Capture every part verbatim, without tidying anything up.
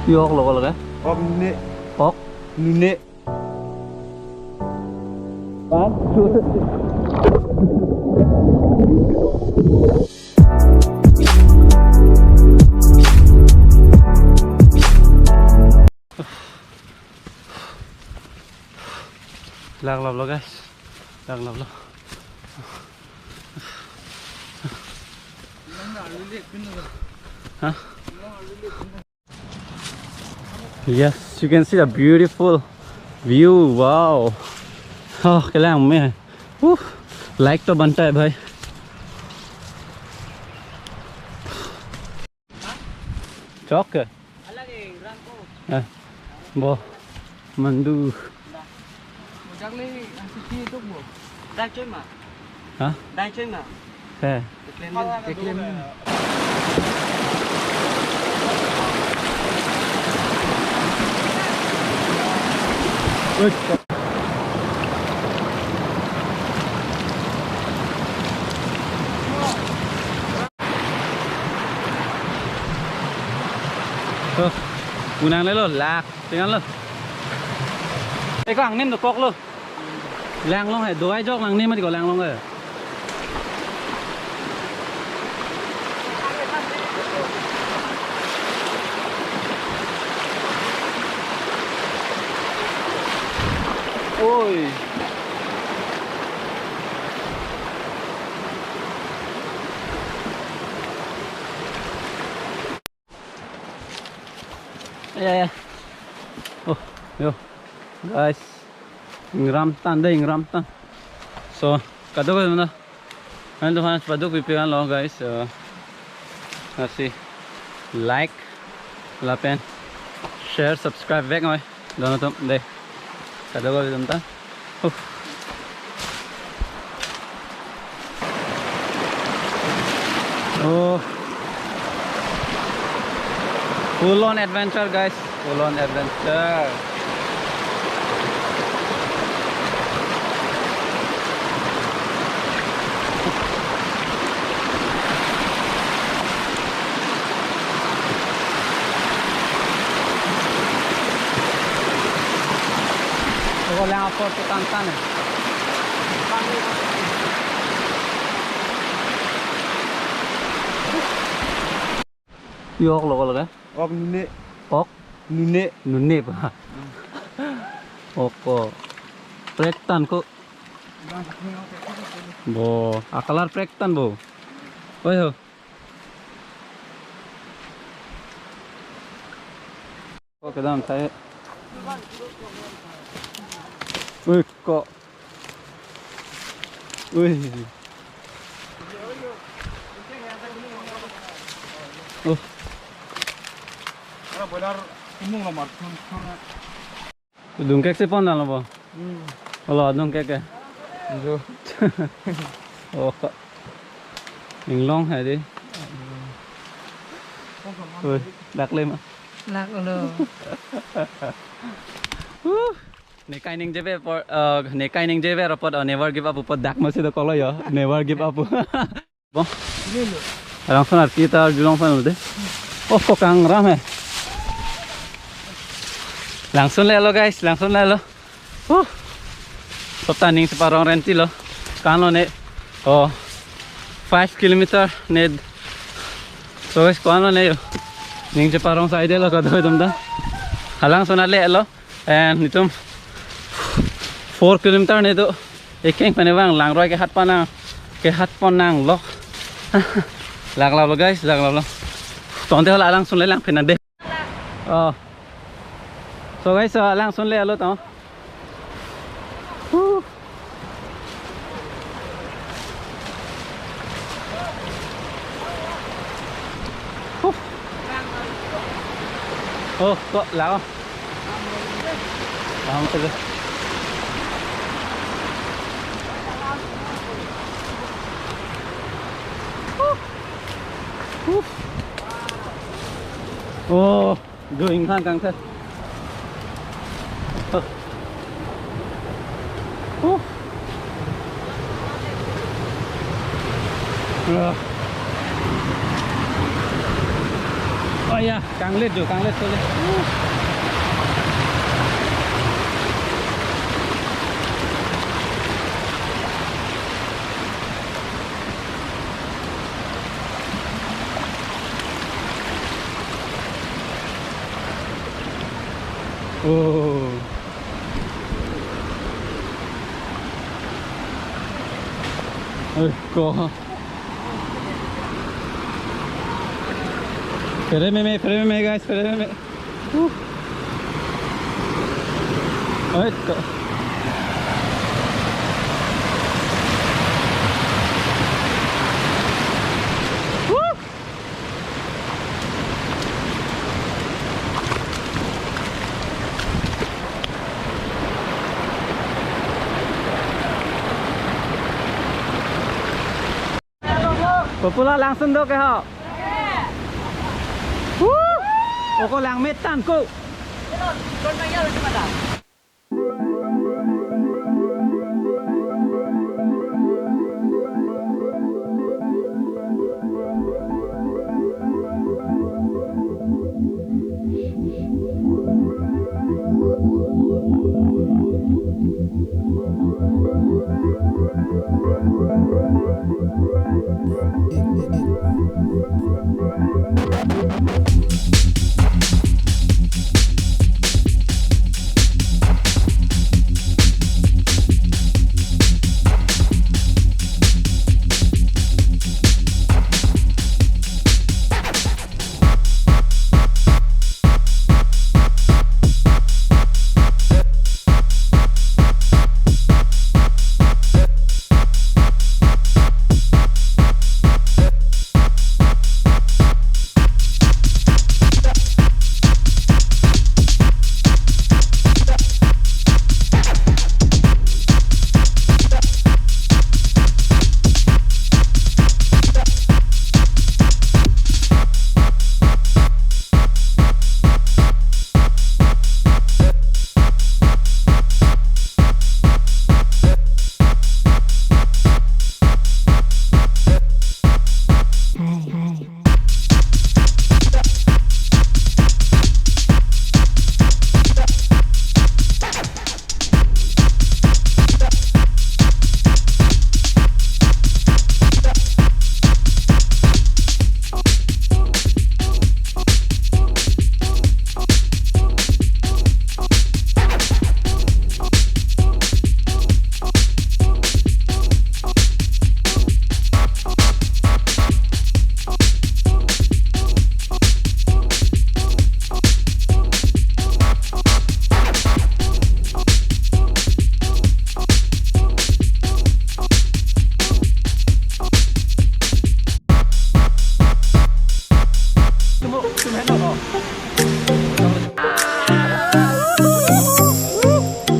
Yok lo ko lake? Ok nune. Ok nune. Kan? Laklaplo guys. Laklaplo. Huh? Yes, you can see the beautiful view. Wow. Oh, kelang me. Woo. Like to banta hai bhai. Chok ke? Eh, bo. Mandu. Dai choi ma. Hah? Dai choi ma. Eh. Keklem, keklem. Oh, unang lelo lak. Tingnan lo. Eko angnim dokok lo. Langlong he, dovai jok nangnim mati ko langlong he. Oi. Ya, ya. Oh, yo. Guys. Ingram tan deh, ingram tan. So, kadokave mana? Nanglitum aphan paduk pipi kan lo, guys. Uh, let's see. Like, lapen share, subscribe vek noi. Dono tum deh. Kadokave atum ta. Huh. Oh. Full on adventure, guys. Full on adventure. Ako lang apor ko tangtan eh. Yok lo ko lake? Ok nune. Ok? Nune. Nune pa. Ok ko. Prektan ko. Bo, a-colour prektan bo. Oi ho. Ko kedam thai. Ui ko. Ui. Oh. Ara boiler kumung lo mar thun thun. Dungkek si pon dalo bo. Hmm. Olo dungkek ke. Jo. Oh, ko. Inglong hai di. Hmm. Ui, dak le ma. Lak lo. Huh. Nekai ningjever apot, uh, nekai ningjever apot, uh, never give up apot dak masi dokok lo yo. Never give up. Bo. Langsun arki ta arjulong phan ude. Oh, ko kangram he. Langsun lelo guys, langsun lelo. Huh. Sopta ning cheparong renti lo. Kan lo ne. Oh. Five kilometer ne. So guys, kan lo ne yo. Ning cheparong side lo kadokave atum ta. Halangsun lelo. And itum four kilometer ne do. Ekeng pen vang langroi ke hat pon nang, ke hat pon nang lok. Laklaplo guys, laklaplo. Tangte hala langsun le lang phen nang deh. Oh. So guys, uh, langsun lelo to. Huh. Huh. Oh, ko lang. Lang saja. Huh. Huh. Oh. Doing kan kang the. Oh. Oh. Ah. Oh ya, kanglet jo, kanglet kole. Oh. Oi, ko. Phere meme, phere meme, guys, phere meme. Uh. Oi, ko. Uh. Popular langsun do ke ho. Huh! Oko langme tangko.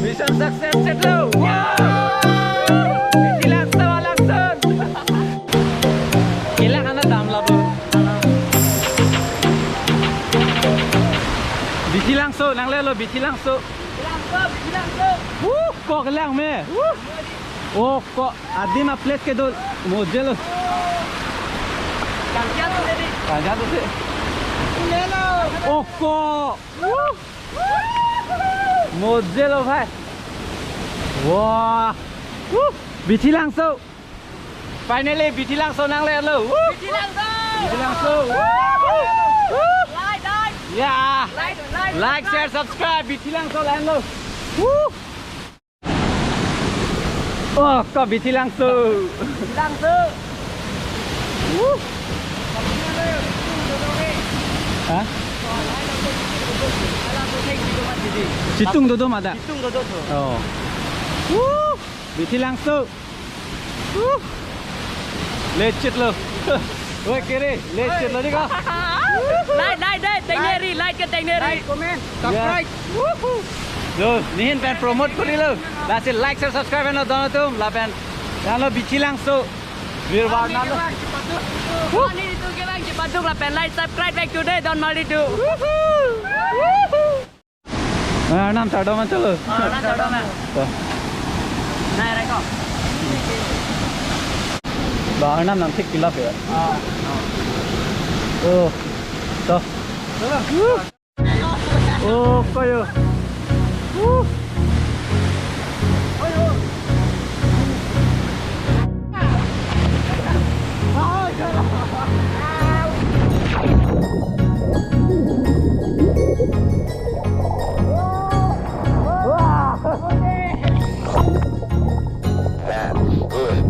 Mission success, chetlo. Wow! Bithi Langso, Langson. Kelak ana dam labo. Bithi Langso, nanglelo Bithi Langso. Langso, Bithi Langso. Wuh, kok langme. Wuh. Oh, ko adim a-place kedo mojelo. Kanjan tu tadi. Kanjan tu si. Oh, ko. Wuh. Mojelo, bhai. Wah. Wuh. Bithi Langso. Finally, Bithi Langso nanglelo. Wuh. Bithi Langso. Bithi Langso. Wuh. Wuh. Like, like. Ya. Like, like, like, share, subscribe. Bithi Langso lahenlo. Wuh. Oh, ko Bithi Langso. Langso. Wuh. Hah? Chitung dodo ma dak? Chitung dodo tho. Oh. Wuh. Bithi Langso. Wuh. Lecet lo. Oi, kere, lecet lo diko. Like, like, dei, tengneri, like ke tengneri. Like, comment, subscribe. Wuhu. Lo, nehin pen promote kuri lo. Lasi like, share, subscribe, no dono tum, lapen. Lahenlo Bithi Langso. Vir varna lo. Ani itu ke bang, cepat dong lapen like, subscribe back today, don mali tu. Wuhu. Wuhu. Ah, Arnam chardom an chalo. Ah, Arnam chardom an. To. Nai, reko. Ba, Arnam nang thik kilap ya. Ah, ah. Oh. To. Oh, kayo. Woo. That's good.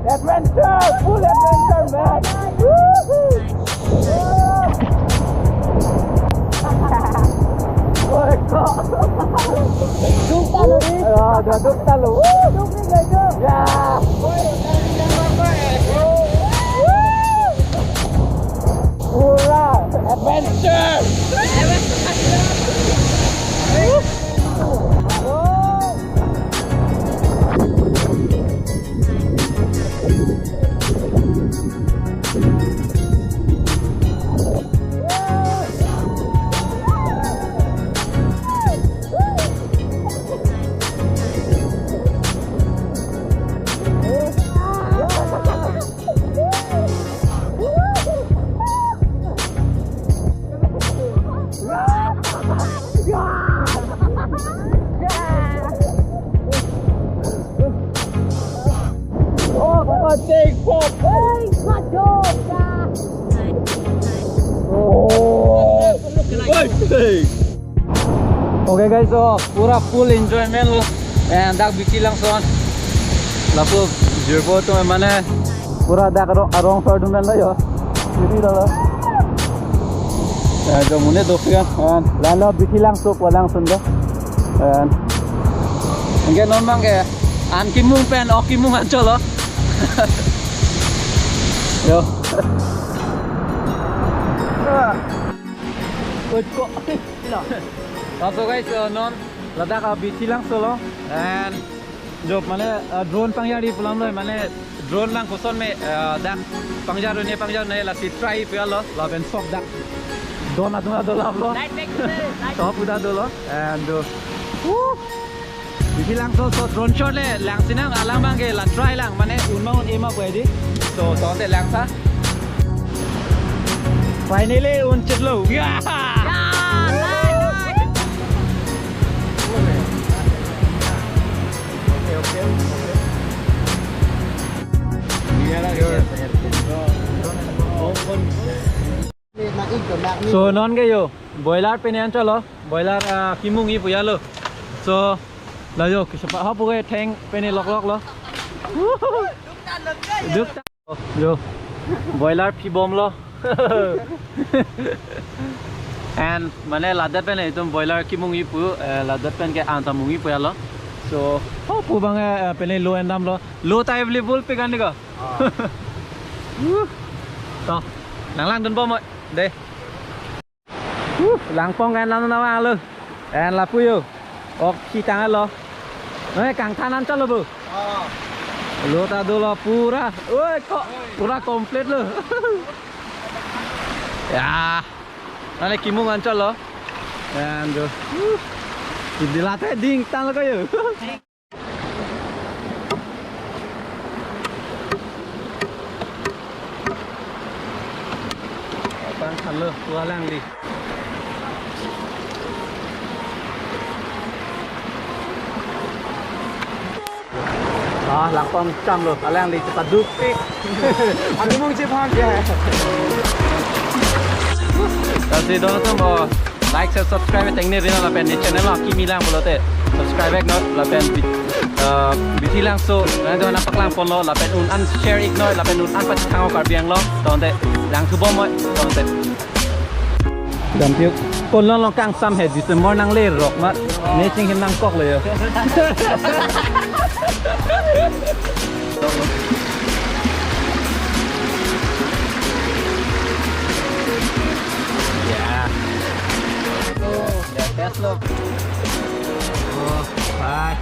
Adventure! Full adventure, man! Woohoo! Oi, kok. Duk ta lo, di. Ya, udah duk ta lo. Duk ni, guys, duk. Ya. Pura adventure. Oh, take pop. Hey, Majoka. Oh. Hey, hey. Okay guys, so pura full enjoyment lo. And dak Bithi Langso an. Lapu jirpo atum mane pura dak arong, arong sar dun lo yo. Bithi lo. Ya, jo mune dopian. And lalo Bithi Langso po langsun do. And enke non mang ke an kimung pen ok kimung anchot lo. Yo. Oi, kok. Lo. So guys, uh, non ladak, uh, Bithi Langso lo. And jo mane, uh, drone pangjar-i pu alam lo, mane drone lang koson me, uh, dak pangjar un-e, pangjar un-e, lasi try pu lo, lapen sok dak don atum do lap lo. Light back to me, light. Top udah do lo. And, uh, woo. Bithi Langso, so drone shot le lang sinang, alang abang ke la try lang, mane un ma un-e ma pu hedi. So, so te langtha. Finally, un chit lo. Yeah! Yeah, nice, nice. Okay, okay, okay. So, non ke yo, boiler pen anchot lo, boiler, ah, kimung-i pu ya lo. So, la yo, kisa pa hapu ke theng pen loklok lo. Duk ta. Yo. Boiler phi bom lo. And mane ladak pen itum boiler kimung-i pu, eh, ladak pen ke anta mung-i pu ya lo. So, hapu abang, eh, pen lo endam lo. Lo ta available pe kan di ko. Ah. Wuh. To, nanglang dun bom mo. De. Wuh, langpong kan lang na lo. And lapu yo. Ok, si tang lo. Eh, kangthan anchot lo, bu. Ah. Lo ta do lo pura. Oi, kok pura complete lo. Ya. Nane kimung anchot lo. And, uh, wuh. Di late ding tang lo kayo. Pangthan lo, pu alangli. Ah, langpong cham lo, alangli cepat dukpik. Aku mau cip ham ya. Lasi don atum, oh, like, share, subscribe tengne ri non lapen ne channel lo kimi lang pulote subscribe non lapen bi-, eh, Bithi Langso, eh, don apak lang pon lo lapen un an share ik non lapen un an pachethang Karbi Anglong, tangte langthu bom mo, tangte. Dam piu, kon long long kangsam he, December nanglerok ma, ne chingkim nangkok lo yo. Ya. Oh, the best lo. Oh, bye.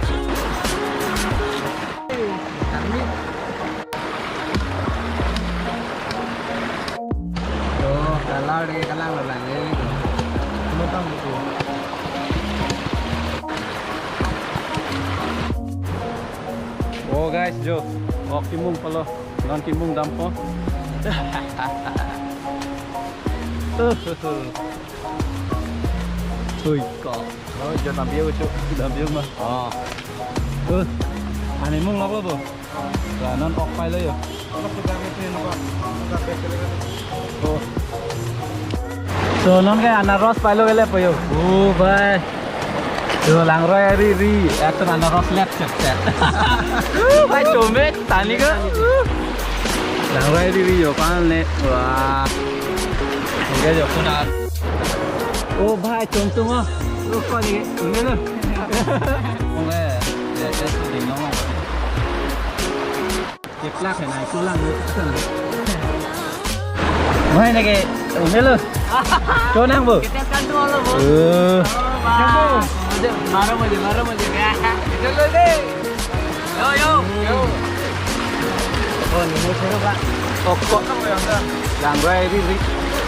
Guys, jo, ok kimung palo, non kimung dampo. Hui ko. Oh, jo dambiu chu. Dambiu ma. Oh. Uh, ani mung lok lo bo. La non ok pailo jo. Oh. So non ke anaros pailo ke le po jo. Oh, bhai. Jo langroi ri ri, ekdom anaros lep set set. Uh, bhai, chome tani ke. Uh. Langroi ri ri jo pan ne. Wah. Oke jo, kuna. Oh, bhai, chom tung oh. Oh, kau ni, ini lo. Oke, ya, ya, sudah ngomong. Keplak ya, naik pulang gitu. Wah, ini ke, ini lo. Chonang, bu. Kita kan tuh lo, bu. Eh. Oh, bang. Baru aja, baru aja. Itu lo deh. Yo, yo. Yo. Oh, ini seru, Pak. Oh, kok. Langroi ri ri.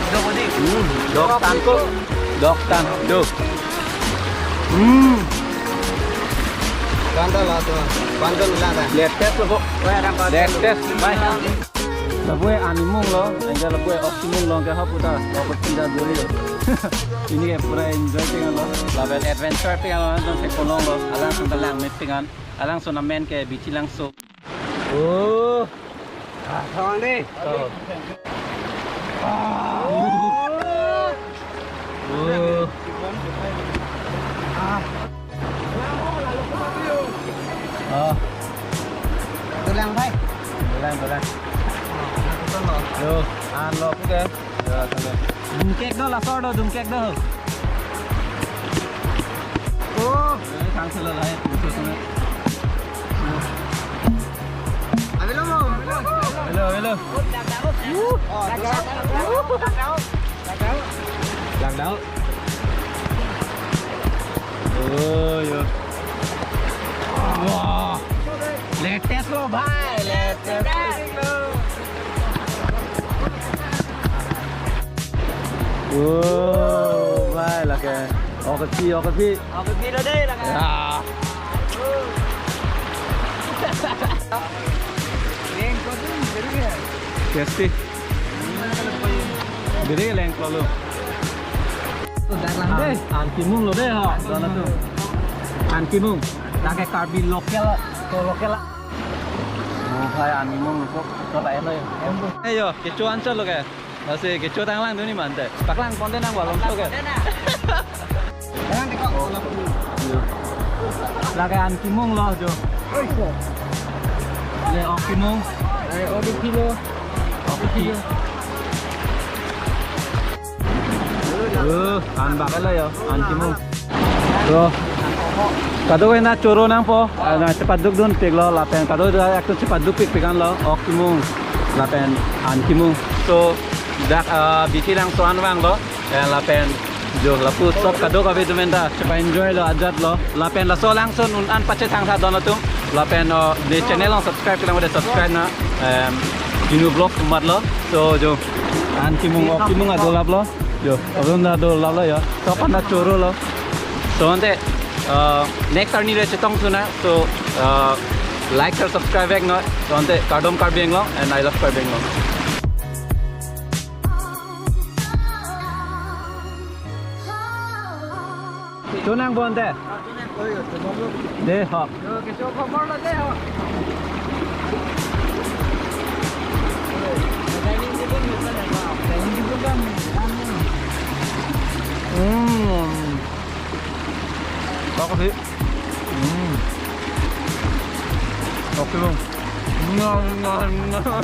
Dok, di. Hmm, dok tan ko. Dok tan. Dok. Hmm. Kanta la tu. Kanta la ta. Latest lo, bu. Latest, bhai. Labui an kimung lo, anke labui ok kimung lo, anke hop uta, ok uta duri lo. Ini ke pura enjoy pingan lo, lapen adventure pingan lo, nang se kolong lo, alangsun ta langme pingan, alangsun amen ke Bithi Langso. Oh. Ah, tawang deh. Oh. Oh. Ah. Oh. Tulang, bhai. Tulang, tulang. Yo, an lo, oke. Yo, tulang. Dungkek do, laso do, dungkek do. Oh. Eh, kang selo lahai, musuh sini. Avelo, avelo. Avelo, avelo. Oh, tulang. Langdao. Oh, yo. Wah. Latest lo, bhai. Latest lo. Oh, bhai, lake. Oke, oke. Oke, lo deh, lake. Ya. Tasty. Diri leng lo. Sudah lang deh. An, an kimung lo deh, ha. Dona tu. An kimung. Lake Karbi local, ko local. Oh, bhai, an kimung lo, ko, ko lain lo ya. Ayo, kecho anchot lo ke. Lasi kecho tanglang dun ni mante. Paklang ponte nang balong so ke. Jangan tengok. Lake an kimung lo jo. Le ok kimung. Eh, ok kilo. Ok kilo. Eh, an bak lo yo, an kimung. Bro. Kado ke na choro nangpo, ah, na chepaduk dun pik lo, lapen kado da ekdom chepaduk pik pikan lo, ok kimung, lapen an kimung. So, dak, ah, Bithi Langso an vang lo, eh, lapen jo lapu sop kado kave atum pen ta chepa-enjoy lo, ajat lo, lapen laso alangsun un an pachethang tha don atum, lapen, oh, ne channel along subscribe kelang de subscribe na, em, Jinu Vlog umat lo, so jo an kimung, ok kimung adolap lo. Yo, abang dah do lalo ya. Kapan dah choro lo. So ante, uh, next arni le chetong thunang. So, uh, like, share, subscribe vek noi. So ante, kardom Karbi Anglong and I love Karbi Anglong. Chonang bo ante. Dei ho. Yo, kecho khobor lo dei ho. Dining table misalnya, Pak. Dining table kan, anu. Hmm. Bagus sih. Hmm. Oke, Bang. Ngam, ngam, ngam.